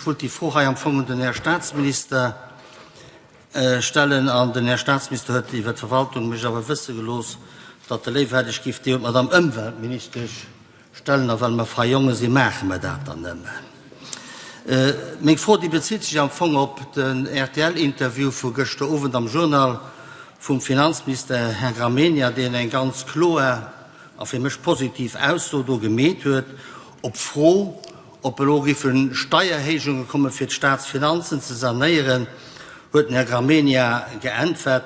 Ech wollt déi Fro hei am Fong un den Här Statsminister stellen, an den Här Statsminister huet iwwer d'Verwaltung mech awer wësse gelooss, datt e léiwer hätt, ech géif déi un d'Madame Ëmweltministesch stellen. A well mer frei Jonge sinn, maache mer dat dann nëmmen. Meng Fro, déi bezitt sech am Fong op den RTL-Interview vu gëschter Owend am Journal vum Finanzminister Här Gramegna, deen eng ganz kloer a fir mech positiv Ausso do gemeet huet op d'Fro, Ob elo géife Steierhéijunge komme fir d'Staatsfinanzen ze sanéieren, huet den Här Gramegna geäntwert,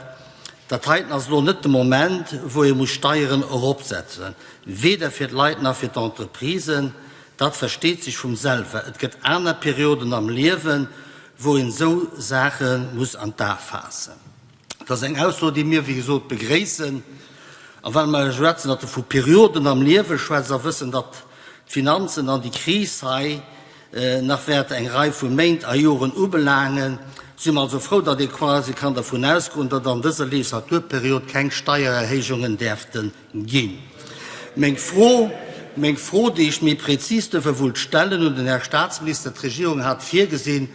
Dat heiten ass elo net de Moment, wou ee muss Steieren eropsetzen, weder fir d'Leit nach fir d'Entreprisen. Dat versteet sech vum selwer. Et gëtt aner Perioden am Liewen, wou een esou Saache muss an d'A faassen. Dat ass eng Ausso, déi mir, wéi gesot, begréissen. A well mer schwätzen, datt e vu Perioden am Liewe schwätzt a wëssen, datt d'Finanzen an déi Kris hei nach wäert eng Rei vu Méint a Joren ubelaangen, si mer also frou, datt ee quasi kann dervun ausgoen, datt an dëser Legislaturperiod keng Steiererhéijungen däerfte ginn. Meng Fro, meng Fro, déi ech méi prezis duerfir wullt stellen un den Här Statsminister, D'Regierung hat virgesinn,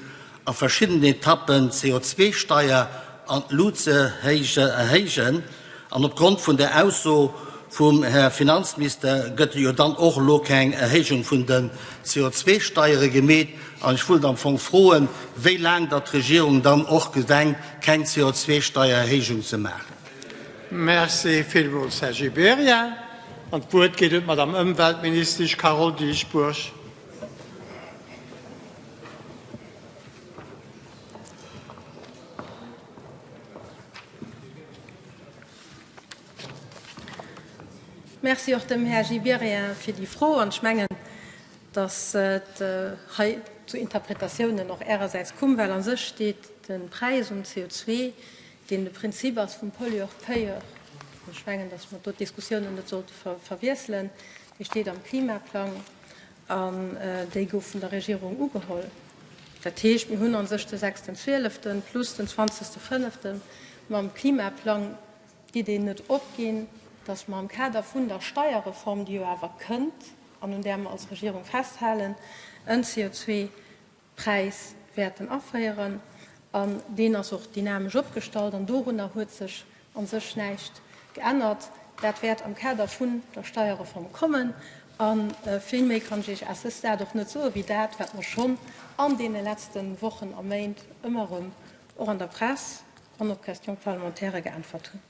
a verschiddenen Etappen d'CO2-Steier an d'Lut ze erhéijen, an opgrond vun der Ausso vum Här Finanzminister gëtt jo dann och elo keng Erhéijung vun den CO2-Steiere gemeet. An ech wullt am Fong froen, wéi laang datt d'Regierung dann och gedenkt, keng CO2-Steiererhéijung ze maachen. Merci villmools, Här Gibéryen. An d'Wuert geet un d'Madame Ëmweltministesch Carole Dieschbourg. Merci och dem Här Gibéryen fir déi Fro. An ech mengen, datt et hei zu Interpretatiounen och Ärersäits kumm, well a sech steet de Präis um CO2, deen de Prinzip ass vum Pollueur-payeur, an ech mengen, datt mer do d'Diskussiounen net sollte verwiesselen, dee steet am Klimaplang, An déi gouf vun der Regierung ugeholl. Dat heescht, mir hunn a sech de sechsten Zwieleften plus den zwanzegste Fënneften mam Klimaplang d'Idee net opginn, datt mer am Kader vun der Steierreform, déi jo awer kënnt an un där mer als Regierung festhalen, en CO2 Präis wäerten aféieren. An deen ass och dynamesch opgestallt an dorunner huet sech a sech näischt geännert. Dat wäert am Kader vun der Steierreform kommen. A vill méi kann ech Iech à ce stade och net soen, wéi dat, wat mer schonn an deene letzte Wochen a Méint ëmmer erëm och an der Press an op Questions parlementaires geäntwert hunn.